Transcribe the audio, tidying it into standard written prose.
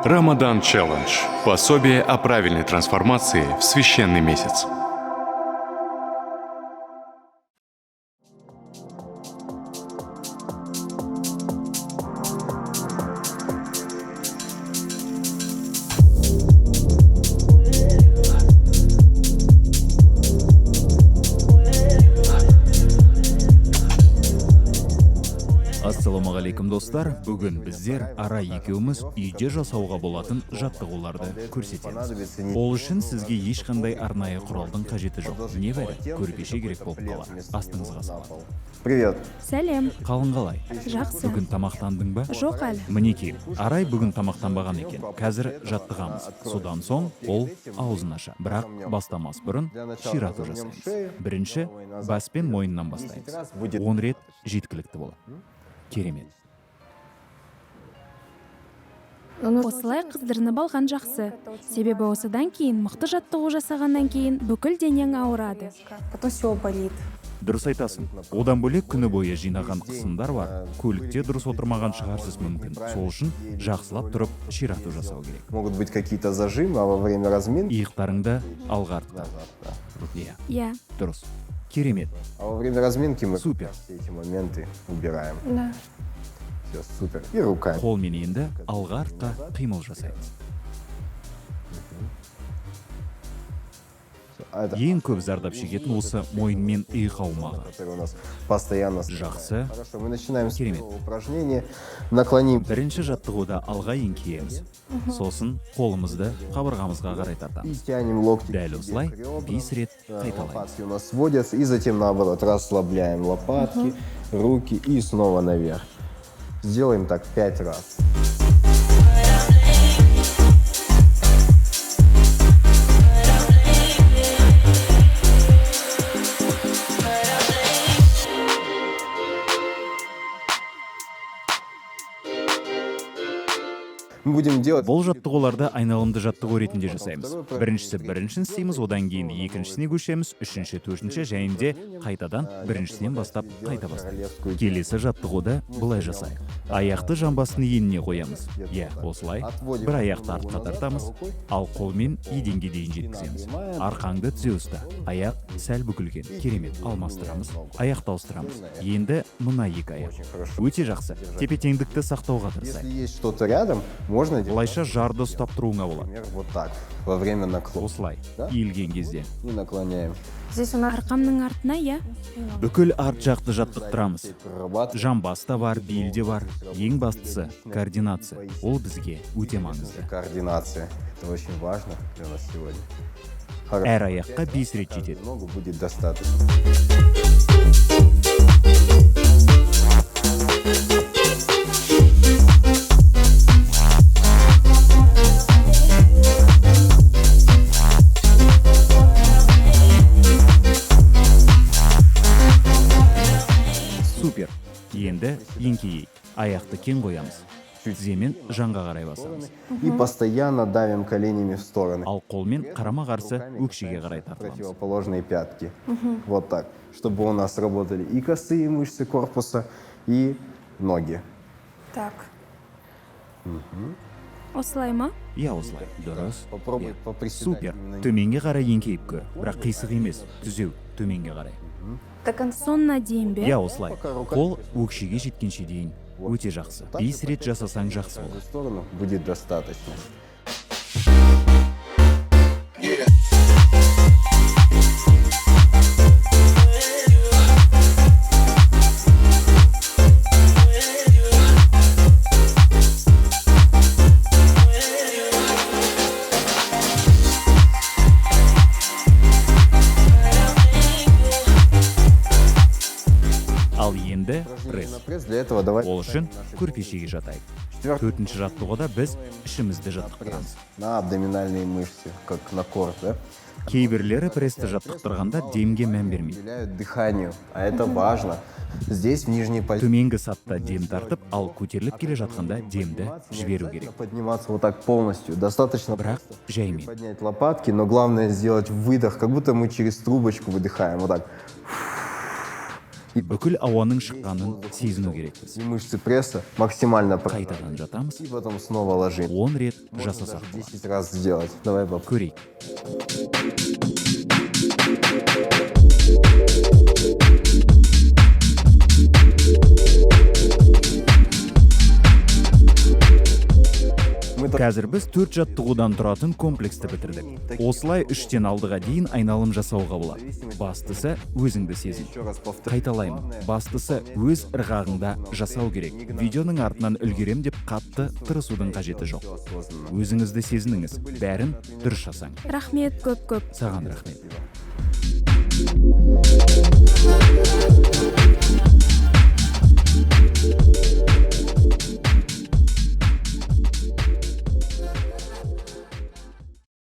Рамадан Челлендж. Пособие о правильной трансформации в священный месяц. Ассалаумағалейкум, достар! Бүгін біздер, Арай екеуміз, үйде жасауға болатын жаттығуларды көрсетеміз. Ол үшін сізге ешқандай арнайы құралдың қажеті жоқ, небәрі көрпеше керек болып қалады, астыңызға салады. Привет. Сәлем. Қалың қалай? Жақсы. Бүгін тамақтандың ба? Жоқ әлі. Мінекей, Арай бүгін тамақтанбаған екен. Қазір жаттығамыз, содан соң ол аузын ашады. Бірақ бастамас бұрын ширату жасаймыз. Бірінші бас пен мойыннан бастаймыз. 10 рет жеткілікті болады. Керемет! Осылай қыздырынып алған жақсы, себебі осыдан кейін, мықты жаттығу жасағаннан кейін, бүкіл денең ауырады. Потом все болит. Дұрыс айтасың. Одан бөлек, күні бойы жинаған қысымдар бар, көлікте дұрыс отырмаған шығарсыз мүмкін. Сол үшін жақсылап тұрып ширату жасау керек. Могут быть какие-то зажимы, а во время разминки Иықтарыңды алға, артқа. Назад, да. Иә. Иә. Дұрыс, керемет. А во время разминки мы Супер. все эти моменты убираем. Да. Все, супер. И руками. Қолмен енді алға, артқа қимыл жасаймыз. Всё. А это Ең көп зардап шегетін осы мойын мен иық аумағы. который у нас постоянно страдает. Жақсы. Хорошо, мы начинаем с Керемет. первого упражнения. Наклоним. Бірінші жаттығуда алға еңкейеміз, сосын қолымызды қабырғамызға қарай И тартамыз. тянем локти к Дәл себе, осылай к ребрам. 5 рет қайталаймыз. Лопатки у нас сводятся. И затем наоборот. Расслабляем лопатки, руки и снова наверх. Сделаем так пять раз. Мы будем делать Бұл жаттығуларды айналымды жаттығу ретінде жасаймыз. Біріншісі, біріншісін істейміз, одан кейін екіншісіне көшеміз, үшінші, төртінші және де қайтадан біріншісінен бастап қайта бастаймыз. Келесі жаттығуды былай жасайық: аяқты жамбастың еніне қоямыз, иә, осылай. Бір аяқты артқа тартамыз, ал қолмен еденге дейін жеткіземіз. Арқаңды түзе ұста, аяқ сәл бүкілген. Керемет! Алмастырамыз, аяқты ауыстырамыз. Енді мына екі аяқ. Өте жақсы, тепе теңдікті сақтауға Если тырысайық. есть что-то рядом, можно держать, Былайша жарды ұстап тұруыңа болады. например, вот так, во время наклона. Осылай. Да? Иілген кезде. И наклоняем. Здесь у нас Арқамның артына, иә. Бүкіл арт жақты жаттықтырамыз. Прорабатываем. Жамбас та бар, бел де бар. Ең бастысы координация, ол бізге өте маңызды. Координация. Это очень важно для нас сегодня. Хорошо. Әр аяққа 5 рет жетеді. Ногу будет достаточно. Супер! Енді еңкейейік, аяқты кең қоямыз, тіземен жанға қарай басамыз. И постоянно давим коленями в стороны. Ал қолмен қарама қарсы өкшеге қарай тартыламыз. Противоположные пятки. Вот так. Чтобы у нас работали и косые мышцы корпуса, и ноги. Так. Осылай ма? Иә, осылай, дұрыс. Попробуй Иә. поприседать Супер! именно. Төменге қарай еңкейіп көр, бірақ қисық емес, түзеу, төменге қарай. До конца. Соңына дейін бе? Иә, осылай, қол өкшеге жеткенше дейін. Өте жақсы, 5 рет жасасаң, жақсы В болады. сторону будет достаточно. Ал енді пресс. На пресс. Для этого давай Ол үшін көрпешеге жатайық. Четвертый Төртінші жаттығуда біз ішімізді жаттықтырамыз. На абдоминальные мышцы, как на кор, да? Кейбіреулері прессті жаттықтырғанда демге мән бермейді. Уделяют дыханию, а это важно. Здесь в нижней позиции. Төменгі сатта дем тартып, ал көтеріліп келе жатқанда демді жіберу керек. Подниматься вот так полностью. Достаточно Бірақ просто жаймен. поднять лопатки, но главное сделать выдох, как будто мы через трубочку выдыхаем. Вот так. Бүкіл ауаның шыққанын сезіну керекпіз. И мышцы пресса максимально Қайтадан жатамыз. И потом снова ложим. 10 рет Можно жасасақ даже болады. 10 раз сделать. Давай попробуем. Көрейік. Мы так Қазір біз төрт жаттығудан тұратын комплексті бітірдік. Осылай үштен алтыға дейін айналым жасауға болады. Бастысы, өзіңді сезін. Еще раз повторю. Қайталаймын, бастысы, өз ырғағыңда жасау керек. Видеоның артынан үлгерем деп қатты тырысудың қажеті жоқ. Өзіңізді сезініңіз, бәрін дұрыс жасаңыз. Рахмет көп көп. Саған рахмет. Спасибо.